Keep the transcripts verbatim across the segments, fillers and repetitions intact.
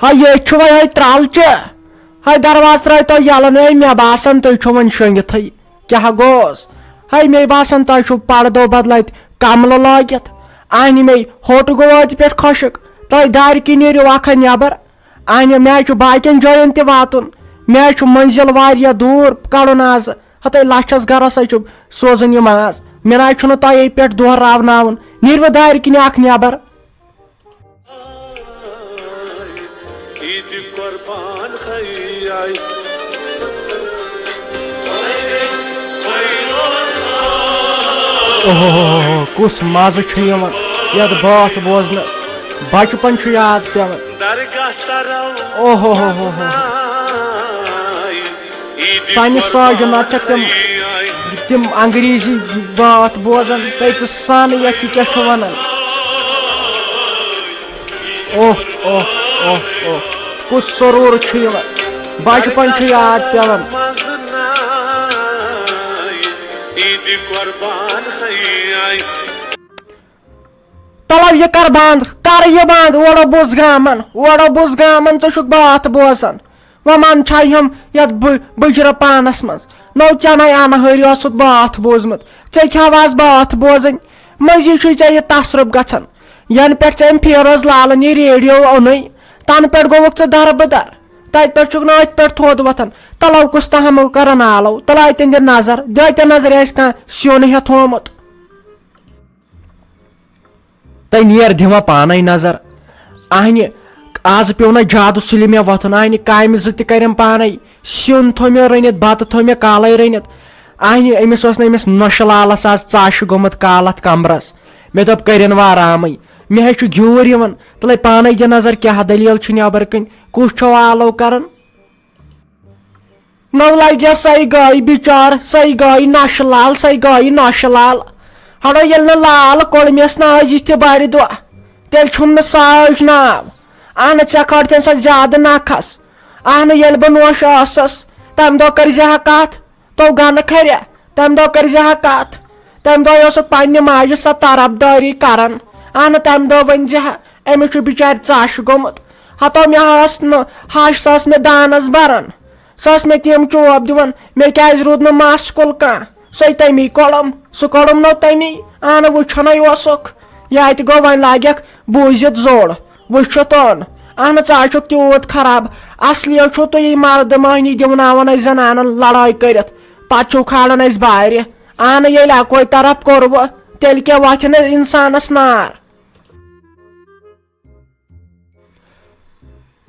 ہاے، ییٚتہِ چھُ وۄنۍ ہاے ترٛلہٕ چہِ۔ ہاے، دروازٕ ترٛٲیتو یَلہٕ، نے مےٚ باسان، تُہۍ چھِو وۄنۍ شۄنٛگِتھٕے۔ کیٛاہ گوٚوس؟ ہاے، مےٚ باسان، تۄہہِ چھُو پردو بدلٲیِتھ کملہٕ لٲگِتھ۔ اَہنہِ، مے ہوٚٹ گوٚو وٲتہِ پٮ۪ٹھ خۄشک۔ تُہۍ دارِ کِنۍ نیٖرِو اکھا نٮ۪بر۔ اَہنہِ، مےٚ چھُ باقین جاین تہِ واتُن۔ مےٚ چھُ منزل واریاہ دوٗر کڑُن آز۔ ہتے لچھس گرس ہے چھُ سوزُن یہِ ماز۔ مےٚ نہ چھُنہٕ تۄہے پٮ۪ٹھ دۄہ راوناوُن۔ نیٖرِو دارِ کِنۍ اکھ نٮ۪بر۔ عیٖدِ قۄربان ہے آیہِ۔ اوہو، کُس مزٕ چھُ یِوان یتھ بٲتھ بوزنس۔ بچپن چھُ یاد پٮ۪وان۔ درگاہ ترو اوہو ہو ہو ہو۔ سانہِ ساجہِ نتہٕ چھکھ تِم، تِم انگریزی بٲتھ بوزان، تٔژٕ سانہٕ یتھ یہِ کیٛاہ چھُ ونان۔ اوہ، اوہ، اوہ، اوہ، کُس سرور چھُ یِوان، بچپن چھُ یاد پٮ۪وان۔ عیٖدِ قۄربان ہے آیہِ۔ تلو یہِ کر بند، کر یہِ بند، اورو بوز گامن، اورو بوز گامن، ژٕ چھُکھ بٲتھ بوزان۔ وۄنۍ من چھا یِم یتھ بُ-، بُجرٕ پانس منٛز۔ نو ژےٚ نے انہٲرۍ اوسُتھ بٲتھ بوزمُت، ژےٚ کیٛاہ آواز بٲتھ بوزٕنۍ؟ مٔنٛزی چھُے ژےٚ یہِ تصرُف گژھان۔ ینہٕ پٮ۪ٹھ ژےٚ أمۍ فیروز لالن یہِ ریڈیو اوٚنُے، تنہٕ پٮ۪ٹھ گوٚوُکھ ژٕ دربٕدر۔ تتہِ پٮ۪ٹھ چھُکھ نہٕ أتھۍ پٮ۪ٹھ تھوٚد وۄتھان۔ تلو کُس تہمل کران آلو، تلہٕ اتٮ۪ن دِ نظر، دِ اتٮ۪ن نظر، آسہِ کانٛہہ سیُن ہٮ۪تھ تھومُت۔ تہٕ نیر دِوان پانے نظر۔ اہنہِ، آز پیوٚو نہ جادٕ سُلہِ مےٚ وۄتھُن۔ اہنہِ، کامہِ زٕ تہِ کریم پانے۔ سیُن تھوٚو مےٚ رٔنِتھ، بتہٕ تھوٚو مےٚ کالے رٔنِتھ۔ اہنہِ، أمِس اوس نہٕ أمِس نۄشہِ لالس آز ژاشہِ گوٚمُت کالتھ کمرس۔ مےٚ دوٚپ، کٔرِن وۄنۍ آرامٕے۔ مےٚ ہے چھُ گیوٗر یِوان۔ تلے پانے دِ نظر، کیٛاہ دٔلیٖل چھِ نٮ۪بر کِنۍ؟ کُس چھُ آلو کران؟ نو لگیا سے گاے بچار، سے گاے نشہٕ لال، سے گاے نشہٕ لال۔ ہڑو ییٚلہِ نہٕ لال کوٚڑمِس ناو یِتھ تہِ بارِ دۄہ، تیٚلہِ چھُم نہٕ ساج ناو۔ اہنہٕ، ژےٚ کھٲر تٔمۍ ساتہٕ زیادٕ نکھس۔ اہنہٕ، ییٚلہِ بہٕ نوش ٲسٕس، تمہِ دۄہ کٔرۍ زِ ہا کتھ، تو گنہٕ کھرِ، تمہِ دۄہ کٔرۍ زِ ہا کتھ۔ تمہِ دۄہ اوسُکھ پننہِ ماجہِ سۄ طرفدٲری کران۔ اہنہٕ، تمہِ دۄہ ؤنۍ زِ ہا، أمِس چھُ بچارِ ژاش گوٚمُت۔ ہتو مےٚ ٲس نہٕ ہش، سۄ ٲس مےٚ دانس بران۔ سۄ ٲس مےٚ تِم چوب دِوان، مےٚ کیٛازِ روٗد نہٕ مَس کُل کانٛہہ؟ سۄے تَمی کوٚڑُم، سُہ کوٚڑُم نو تَمی۔ اَہنہٕ وٕچھَنَے اوسُکھ، یہِ اَتہِ گوٚو وۄنۍ لاگٮ۪کھ بوٗزِتھ زوٚڑ۔ وٕچھِتھ اوٚن، اَہنہٕ ژٕ ہا چھُکھ تیوٗت خراب۔ اَصلی ہو چھُو تُہی مردٕ مٔہنی دِوناوان اَسہِ زنانن لڑٲے کٔرِتھ، پتہٕ چھُو کھالان اَسہِ بارِ۔ اَہنہٕ ییٚلہِ اَکوے طرف کوٚروٕ، تیٚلہِ کیٛاہ وۄتھِ نہٕ اِنسانس نار؟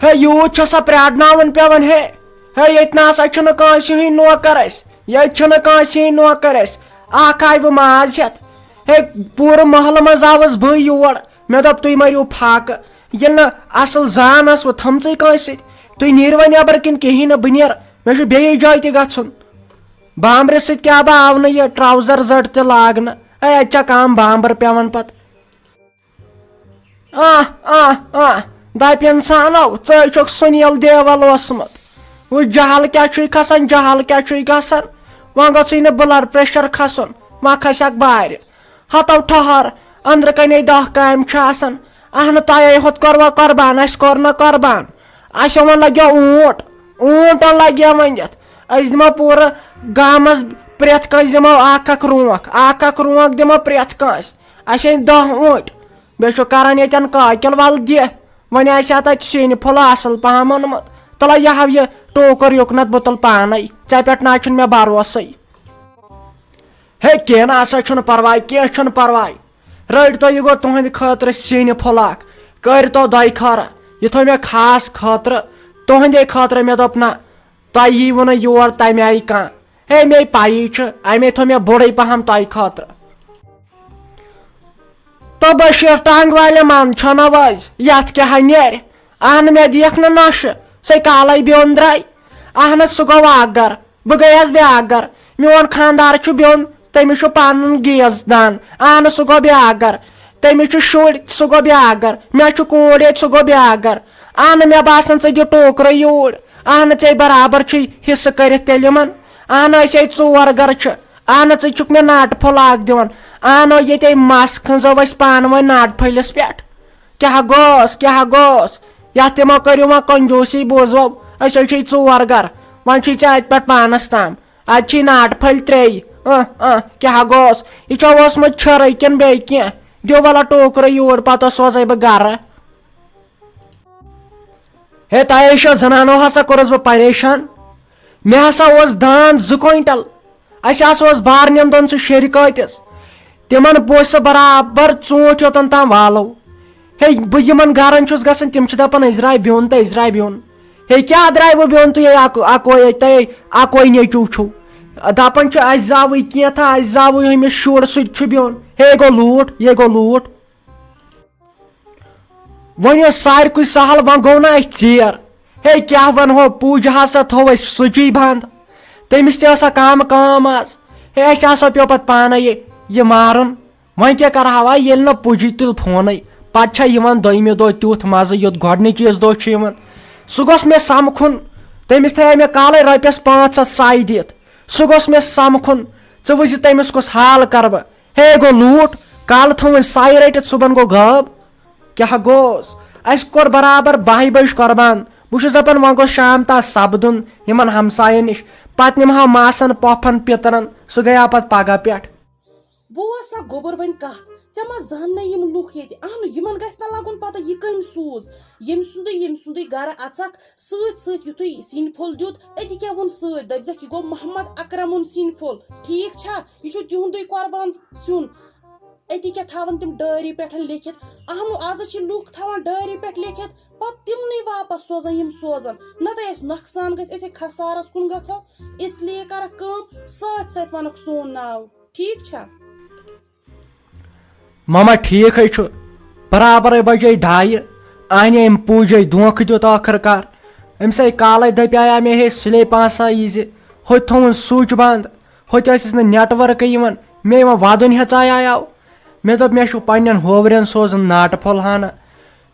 ہے، یوٗت چھا سا پرٛارناوُن پٮ۪وان؟ ہے، ہے، ییٚتہِ نہ سا چھُنہٕ کٲنٛسہِ ہٕنٛدۍ نوکر اَسہِ، ییٚتہِ چھُنہٕ کٲنٛسہِ ہٕنٛدۍ نوکر اَسہِ۔ اکھ آیہِ وۄنۍ ماز ہٮ۪تھ۔ ہے، پوٗرٕ محلہٕ منٛز آوُس بٕے یور۔ مےٚ دوٚپ، تُہۍ مٔرِو فاقہٕ۔ ییٚلہِ نہٕ اَصٕل زان ٲس وۄنۍ تھٲمژٕے کٲنٛسہِ سۭتۍ، تُہۍ نیٖروا نٮ۪بر کِنہٕ کِہیٖنۍ نہٕ، بہٕ نیرٕ، مےٚ چھُ بیٚیِس جایہِ تہِ گژھُن۔ بامبرِ سۭتۍ کیٛاہ بہٕ آو نہٕ یہِ ٹراوزر زٔٹ تہِ لاگنہٕ۔ ہے، اَتہِ چھا کانٛہہ بامبر پٮ۪وان پتہٕ؟ آہ، آہ، آہ، دَپہِ اِنسانو، ژٕ ہے چھُکھ سُنیل دیول اوسمُت۔ وۄنۍ جہل کیٛاہ چھُے کھسان، جہل کیٛاہ چھُے گژھان؟ وۄنۍ گوٚژھُے نہٕ blood pressure کھسُن، وۄنۍ کھسٮ۪کھ بارِ۔ ہتو ٹھہر، أنٛدرٕ کنے دَہ کامہِ چھِ آسان۔ اہنہٕ، تۄہے ہوت کوٚروا قۄربان، اَسہِ کوٚر نہٕ قۄربان۔ اَسہِ وۄنۍ لگیو اوٗنٹ، اوٗنٹ لگیو وۄنۍ یتھ۔ أسۍ دِمو پوٗرٕ گامس، پرٛٮ۪تھ کٲنٛسہِ دِمو اکھ اکھ رونٛکھ، اکھ اکھ رونٛکھ دِمو پرٛٮ۪تھ کٲنٛسہِ۔ اَسہِ أنۍ دَہ اوٗنٹۍ۔ بیٚیہِ چھُ کران ییٚتٮ۪ن کاکٮ۪ل ول دِ۔ وۄنۍ آسہِ ہا تَتہِ سِنۍ پھوٚلہ اَصٕل پَہَم اوٚنمُت۔ تَلہ یہِ ہاو یہِ ٹوکُر یُکنَتھ، بہٕ تُلہٕ پانَے۔ ژےٚ پٮ۪ٹھ نہ چھُنہٕ مےٚ بھروسَے۔ ہے، کینٛہہ نہ سا چھُنہٕ پَرواے، کینٛہہ چھُنہٕ پَرواے۔ رٔٹۍ تو، یہِ گوٚو تُہٕنٛدِ خٲطرٕ سِنۍ پھوٚلہ اَکھ۔ کٔرۍ تو دۄیہِ خٲرٕ۔ یہِ تھوٚو مےٚ خاص خٲطرٕ، تُہٕنٛدے خٲطرٕ۔ مےٚ دوٚپ نہ، تۄہہِ یی وُنہٕ یور تَمہِ آیہِ کانٛہہ۔ ہے، مے پَیی چھِ، اَمے تھوٚو مےٚ بوٚڑُے پَہَم تۄہہِ خٲطرٕ۔ تو بشیر ٹانگ والہِ من چھنہ وز یتھ کیاہ نیرِ؟ اہن مےٚ دیکھ نہ نشہِ، سُے کالے بیوٚن درٛاے۔ اہن سُہ گوٚو اکھ گرٕ، بہٕ گٔیس بیاکھ گرٕ۔ میون خاندار چھُ بیوٚن، تٔمِس چھُ پنُن گیس دان۔ اہن سُہ گوٚو بیاکھ گرٕ، تٔمِس چھُ شُرۍ، سُہ گوٚو بیاکھ گرٕ۔ مےٚ چھُ کوٗر ییٚتہِ، سُہ گوٚو بیاکھ گرٕ۔ اہن مےٚ باسان ژٕ دِ ٹوکرٕ یوٗرۍ۔ اہن ژےٚ برابر چھُے حصہٕ کٔرِتھ تیٚلہِ یِمن۔ اہن أسۍ ہے ژور گرٕ چھِ۔ اہن ژٕ چھُکھ مےٚ ناٹہٕ پھوٚل اکھ دِوان۔ اہن ییٚتے مس کھنٛزو أسۍ پانہٕ ؤنۍ ناٹہٕ پھٔلِس پٮ۪ٹھ۔ کیٛاہ گوٚوس، کیٛاہ گوٚوس؟ یتھ تہِ ما کٔرِو وۄنۍ کنجوٗسی، بوٗزوٕ؟ أسۍ حظ چھِ ژور گرٕ، وۄنۍ چھُے ژےٚ اتہِ پٮ۪ٹھ پانس تام۔ اتہِ چھِ ناٹہٕ پھٔلۍ ترٛیٚیہِ۔ اہ، اہ، کیٛاہ گوٚوس؟ یہِ چھا اوسمُت چھٔرٕے کِنہٕ بیٚیہِ کینٛہہ؟ دِیِو ولا ٹوکرٕ یوٗرۍ، پتہٕ سوزے بہٕ گرٕ۔ ہے، تۄہے چھو زنانو ہسا کوٚرُس بہٕ پریشان۔ مےٚ ہسا اوس داند زٕ کوینٹل۔ اسہِ ہسا اوس بارنٮ۪ن دۄن سُہ شیٚرِ کٲتِس۔ تِمن پوٚچھ سُہ برابر ژوٗنٹھۍ یوٚتن تام والو۔ ہے، بہٕ یِمن گرن چھُس گژھان، تِم چھِ دپان، "أسۍ درٛاے بیوٚن تہٕ أسۍ درٛاے بیوٚن۔" ہے، کیٛاہ درٛایوٕ بیوٚن تُہۍ؟ ہے، اکو-، اکوے، تۄہے اکوے نیٚچو چھُو۔ دپان چھِ، "اسہِ زاوٕے کینٛہہ تہٕ اسہِ زاوٕے ہُمِس شُر، سُہ تہِ چھُ بیوٚن۔" ہے، گوٚو لوٗٹھ، یے گوٚو لوٗٹھ۔ وۄنۍ اوس ساروٕے سہل، وۄنۍ گوٚو نہ اَسہِ ژیر۔ ہے، کیٛاہ وَنہو، پوٗجاہَس ہا تھوٚو اَسہِ سُچی بنٛد۔ تٔمِس تہِ ٲس سۄ کامہٕ کٲم آز۔ ہے، اَسہِ ہسا پیوٚو پَتہٕ پانَے یہِ، یہِ مارُن۔ وۄنۍ کیٛاہ کَرٕہاو، ییٚلہِ نہٕ پُجی تُل فونٕے۔ پَتہٕ چھا یِوان دوٚیمہِ دۄہ تیُتھ مَزٕ، یُتھ گۄڈٕنِکِس دۄہ چھُ یِوان۔ سُہ گوٚژھ مےٚ سَمکھُن۔ تٔمِس تھایے مےٚ کالَے رۄپیَس پانٛژھ ہَتھ سَے دِتھ۔ سُہ گوٚژھ مےٚ سَمکھُن۔ ژٕ وٕچھ زِ تٔمِس کُس حال کَرٕ بہٕ۔ ہے گوٚو لوٗٹھ، کالہٕ تھٲوٕن سَے رٔٹِتھ، صُبحن گوٚو غٲب۔ کیٛاہ گوٚوس؟ اَسہِ کوٚر برابر باہہِ بجہِ قۄربان۔ بہٕ چھُس دَپان، وۄنۍ گوٚژھ شام تام سپدُن یِمن ہمساین نِش، پتہٕ نِمہٕ ہا ماسن، پۄپھن، پِترن، سُہ گٔیاو پتہٕ پگاہ پٮ۪ٹھ۔ بوز سا گوٚبُر وۄنۍ کتھ، ژےٚ ما زاننے یِم لُکھ ییٚتہِ؟ اہنُو، یِمن گژھِ نہ لگُن پتہ یہِ کٔمۍ سوٗز، ییٚمۍ سُنٛدٕے، ییٚمۍ سُنٛدٕے گرٕ اژکھ، سۭتۍ سۭتۍ یُتھُے سِنۍ پھوٚل دیُت، أتی کیٛاہ ووٚن سۭتۍ، دٔپزٮ۪کھ، یہِ گوٚو محمد اکرمُن سِنۍ پھوٚل، ٹھیٖک چھا؟ یہِ چھُ تِہُنٛدُے قۄربان سیُن۔ أتی کیٛاہ تھاوَن تِم ڈٲری پٮ۪ٹھ لیکھِتھ؟ اہنُو، آز چھِ لُکھ تھاوان ڈٲری پٮ۪ٹھ لیکھِتھ، پتہٕ تِمنٕے واپس سوزان یِم سوزان۔ نہ تہٕ اَسہِ نۄقصان گژھِ، أسۍ ہے خسارس کُن گژھو، اس لیے کرکھ کٲم، سۭتۍ سۭتۍ وَنکھ سون ناو۔ ٹھیٖک چھا؟ ماما، ٹھیٖک ہے چھُ، برابرے بجے ڈایہِ، اہنہِ أمۍ پوٗجے دھونٛکھٕ دیُت ٲخٕر کار۔ أمِس ہے کالے دپیایا مےٚ، ہے سُلے پانٛژھ سا یی زِ، ہوٚتہِ تھووُن سُچ بنٛد، ہوٚتہِ ٲسِس نہٕ نیٹورکٕے یِوان، مےٚ یِوان ودُن ہیژاے آیاو۔ مےٚ دوٚپ، مےٚ چھُ پننٮ۪ن ہوورٮ۪ن سوزُن ناٹہٕ پھوٚل ہنا،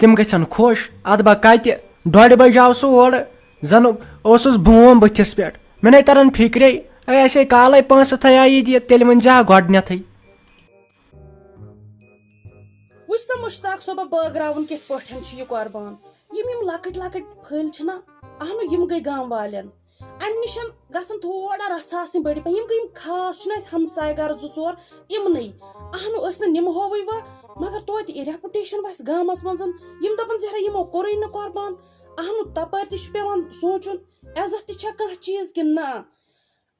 تِم گژھن خۄش۔ ادٕ بہ کتہِ، ڈۄڈِ بجہِ آو سُہ اورٕ، زن اوسُس بوم بٕتھِس پٮ۪ٹھ۔ مےٚ نے تران فکرے، اے، اسے کالے پونٛسہٕ تھیا یہِ دِتھ، تیٚلہِ ؤنۍ زِ ہا گۄڈنیتھٕے۔ وٕچھ سا مشتاق صٲبہ، بٲگراوُن کِتھ پٲٹھۍ چھُ یہِ قۄربان۔ یِم، یِم لۄکٕٹۍ لۄکٕٹۍ پھٔلۍ چھِنہ، اہنُو، یِم گٔے گام والٮ۪ن۔ امہِ نِش گژھن تھوڑا رژھا آسٕنۍ بٔڑۍ پہن۔ یِم گٔے، یِم خاص چھِنہ اَسہِ ہمسایہِ گرٕ زٕ ژور، یِمنٕے۔ اہنُو، أسۍ نہٕ نِمہووٕے وۄنۍ، مگر توتہِ یہِ ریپوٹیشن وسہِ گامس منٛز۔ یِم دپن، زہرا، یِمو کوٚرُے نہٕ قۄربان۔ اہنُو، تپٲرۍ تہِ چھُ پٮ۪وان سونٛچُن، عزت تہِ چھا کانٛہہ چیٖز کِنہٕ نہ؟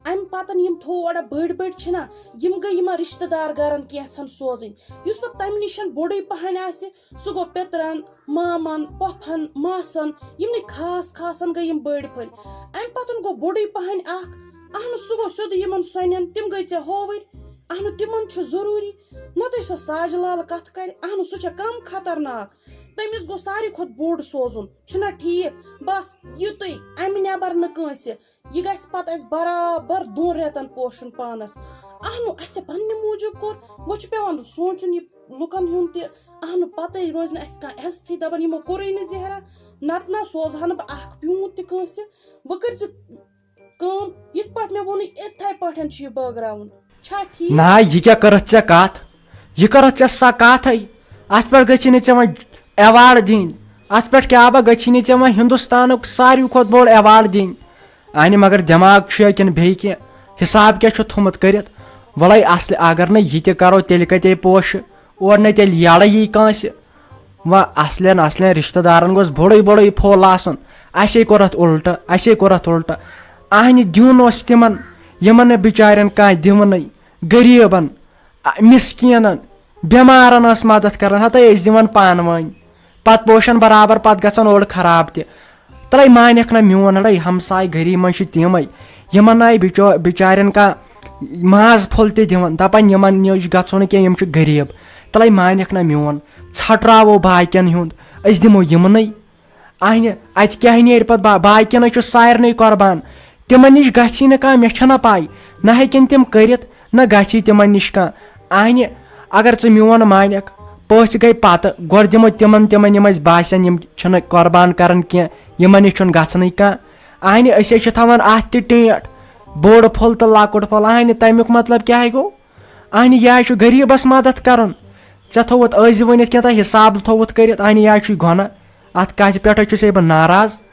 امہِ پتن یِم تھوڑا بٔڑۍ بٔڑۍ چھِنہ، یِم گٔے یِمن رشتہٕ دار گرن کینٛژھن سوزٕنۍ۔ یُس پتہٕ تمہِ نِش بوٚڑُے پہن آسہِ، سُہ گوٚو پِترن، مامن، پۄپھن، ماسن، یِمنٕے خاص خاصن گٔے یِم بٔڑۍ پھٔلۍ۔ امہِ پتن گوٚو بوٚڑُے پہن اکھ، اہنُو، سُہ گوٚو سیوٚدُے یِمن سۄنٮ۪ن، تِم گٔے ژےٚ ہووٕرۍ۔ اہنُو، تِمن چھُ ضروٗری، نتہٕ سۄ ساجہِ لال کتھ کرِ۔ اہنُو، سُہ چھےٚ کم خطرناک۔ تٔمِس گوٚو ساروی کھۄتہٕ بوٚڑ سوزُن، چھُنہ ٹھیٖک؟ بس یُتُے، امہِ نٮ۪بر نہٕ کٲنٛسہِ۔ یہِ گژھِ پتہٕ اَسہِ برابر دۄن رٮ۪تن پوشُن پانس۔ اہنُو، اَسہِ پننہِ موٗجوٗب کوٚر، وۄنۍ چھُ پٮ۪وان سونٛچُن یہِ لُکن ہُنٛد تہِ۔ اہنُو، پتے روزِ نہٕ اَسہِ کانٛہہ عزتھٕے، دپان، یِمو کوٚرُے نہٕ زہرا، نتہٕ نہ سوزٕ ہا نہٕ بہٕ اکھ پیوٗنت تہِ کٲنٛسہِ۔ وۄنۍ کٔرۍ زِ کٲم، یِتھ پٲٹھۍ مےٚ ووٚنُے، یِتھے پٲٹھۍ چھُ یہِ بٲگراوُن۔ چھا ٹھیٖک؟ نہ، یہِ کیٛاہ کٔرٕتھ ژےٚ کتھ؟ یہِ کٔرٕتھ ژےٚ سۄ کتھے؟ اتھ پٮ۪ٹھ گٔژھی نہٕ ژےٚ وۄنۍ ایوارڈ دِنۍ۔ اتھ پٮ۪ٹھ کیٛاہ با گٔژھی نہٕ ژےٚ وۄنۍ ہندوستانُک ساروی کھۄتہٕ بوٚڑ ایوارڈ دِنۍ؟ اہنہِ، مگر دٮ۪ماغ چھُیا کِنہٕ بیٚیہِ کینٛہہ؟ حساب کیٛاہ چھُ تھوٚمُت کٔرِتھ؟ وَلَے اصلہِ، اگر نہٕ یہِ تہِ کرو، تیٚلہِ کَتے پوشہِ؟ اورٕ نَے تیٚلہِ یَڑٕ یی کٲنٛسہِ۔ وۄنۍ اصلٮ۪ن، اصلٮ۪ن رِشتہٕ دارَن گوٚژھ بوٚڑُے بوٚڑُے پھوٚل آسُن۔ اَسے کوٚر اَتھ اُلٹہٕ، اَسے کوٚر اَتھ اُلٹہٕ۔ اَہنہِ دیُن اوس تِمَن، یِمَن نہٕ بِچارٮ۪ن کانٛہہ دِوانٕے، غریٖبَن، آ، مِسکیٖنَن، بٮ۪مارَن ٲس مدد کران۔ ہَتَے ٲسۍ دِوان پانہٕ ؤنۍ۔ پتہٕ پوشن برابر، پتہٕ گژھان اورٕ خراب تہِ۔ تلے مانکھ نہ میون، اڑے ہمساے گری منٛز چھِ تِمے، یِمن نہ بچو-، بچارٮ۪ن کانٛہہ ماز پھوٚل تہِ دِوان، دپان یِمن نِش گژھو نہٕ کینٛہہ، یِم چھِ غریب۔ تلے مانکھ نہ میون، ژھٹراوو باقین ہُنٛد، أسۍ دِمو یِمنٕے۔ اہنہِ، اتہِ کیٛاہ نیرِ پتہٕ با-، باقین چھُ سارنٕے قۄربان۔ تِمن نِش گژھی نہٕ کانٛہہ، مےٚ چھنہ پَے، نہ ہیٚکن تِم کٔرِتھ، نہ گژھی تِمن نِش کانٛہہ۔ اہنہِ، اگر ژٕ میون مانکھ، پٔژھۍ گٔے پتہٕ، گۄڈٕ دِمو تِمن، تِمن یِم اَسہِ باسن، یِم چھِنہٕ قۄربان کران کینٛہہ، یِمن نِش چھُنہٕ گژھنٕے کانٛہہ۔ اہنہِ، أسۍ حظ چھِ تھاوان اتھ تہِ ٹینٹ، بوٚڑ پھوٚل تہٕ لۄکُٹ پھوٚل۔ اہنہِ، تمیُک مطلب کیٛاہ گوٚو؟ اہنہِ، یہِ حظ چھُ غریٖبس مدد کرُن۔ ژےٚ تھوٚوُتھ أزۍ ؤنِتھ کینٛہہ تہٕ حساب تھوٚوُتھ کٔرِتھ، اہنہِ، یہِ حظ چھُے گۄناہ۔ اتھ کتھِ پٮ۪ٹھ چھُسے بہٕ ناراض۔